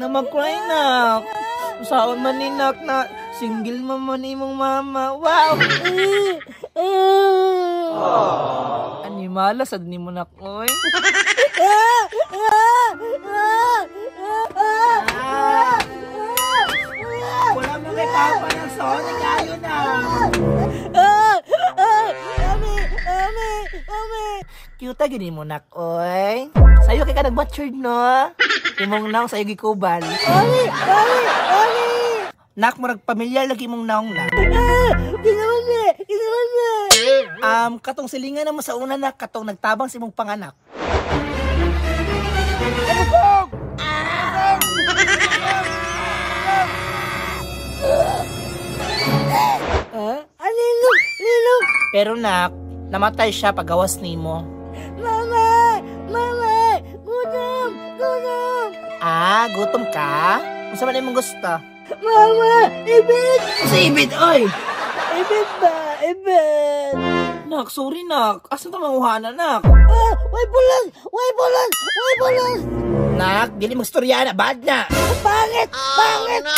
na mag-cry, nak. Usaon man ni nak na single mama ni imong mama. Wow! Animala sad nimo nak, oy. Wala mo kay papa ng Sonic ayo na. Ami, ami. Cute gini mo nak, oy. Sayo kay ka nag-butchered, no? Imong naong sayo gikubal. Ami, ami, ami. Nak, murag pamilyar lagi imong naong na. Ginawan niya, ginawan niya. Katong silingan na mo sa una na katong nagtabang sa imong panganak. Ah, lilog, lilog. Pero nak, namatay siya pagawas nimo. Mama, mama, gutom, gutom. Ah, gutom ka? Unsa man imong gusto? Mama, ibig. Unsa ibid, oy? Ibig ba? Ibig. Nak, sorry nak. Asa ta manguha na, nak? Ah, way bulas, way bulas, way bulas. Nak, dili magstorya na, bad na. Pangit, pangit. No.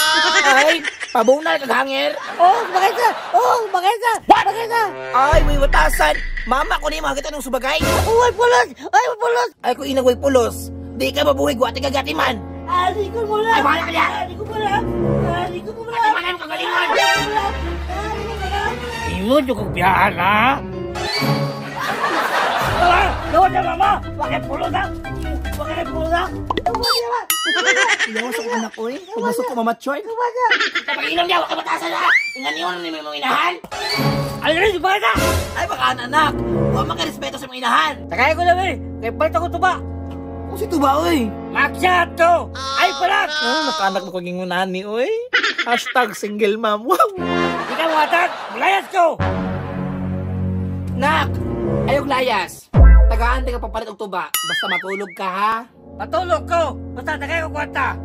Ay, pabunal kag hanger. Oh, bakit na? Oh, bakit na? Bakit na? Ay, way watasan. Mama ko ni makita ng subagay. Way pulos, ay pulos. Ay, kung inag way pulos. Di ka mabuhi, guwati ka gati man. Ali ko mula. Ay, bahala ka niya. Ali ko mula. Ali ko mula. Ati man ang kagalingon. Ali ko mula. Imo jud kog biyahan, ha? Mama, na mama. Bakit pulos ha? Bakit pulos ha? Iyaw sa akong anak, oy. Pumasok ko mamature. Pag-inom niya, wag ka matasan ha. Ingan yun, ni mong inahan. Ay, rin, bakit ha? Ay, baka anak. Huwag makarespeto sa mga inahan. Tagay ko na, eh. Kay palit ako tuba. Kung si tuba, oy. Magsyato! Ay, palat! Oh, nakaanak mo kaging nani, oy. #SingleMom. Wow! Di ka muhatag! Layas ko! Nak! Ayog layas. Tagaan ka papalit og tuba. Basta matulog ka, ha? Matulog ko! Basta tagay ko kwarta.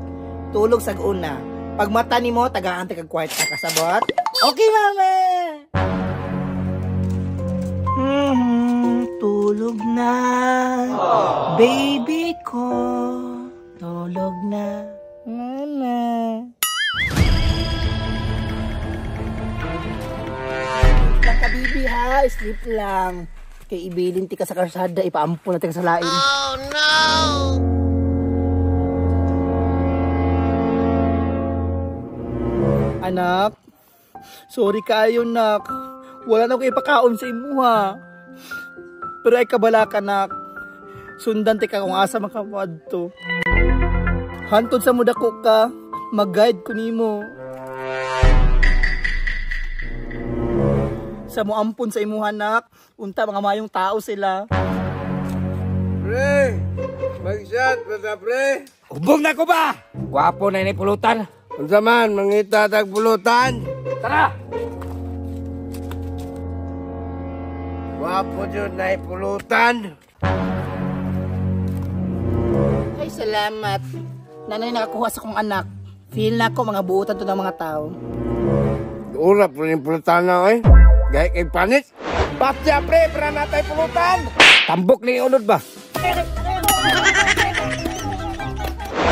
Tulog sa una. Pag mata nimo, tagaan ka kwarta. Kasabot? Okay, mama. Tulog na. Aww. Baby ko. Tulog na. Mama. Sleep lang ka, baby, ha? Sleep lang. Kay ibilin ti ka sa karsada, ipaampun na ti ka sa lain. Oh, no! Anak, sorry kaayo, nak. Wala na ko ipakaon sa imuha. Pero ay kabala ka, nak. Sundan ti ka kung asa makawadto. Hantod sa mudako ka, mag-guide ko nimo. Sa muampon sa imuha, nak. Unta mga mayong tao sila. Pre, mag-shot ba pre? Hubog na ko ba? Gwapo na ini pulutan. Unsa man, mangita tag pulutan. Tara! Gwapo jud na pulutan. Ay, salamat. Nanay nakakuha sa kong anak. Feel na ko mga buutan to ng mga tao. Ura po yung pulutan na, oy. Gaya kay panis. Patya, pre, para natay pulutan. Tambok ni unod ba?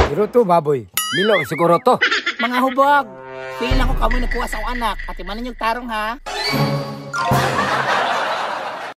Pero to, baboy. Milo, siguro to. Mga hubog, feel na ko kamoy nagkuha sa akong anak. Ati manin yung tarong, ha?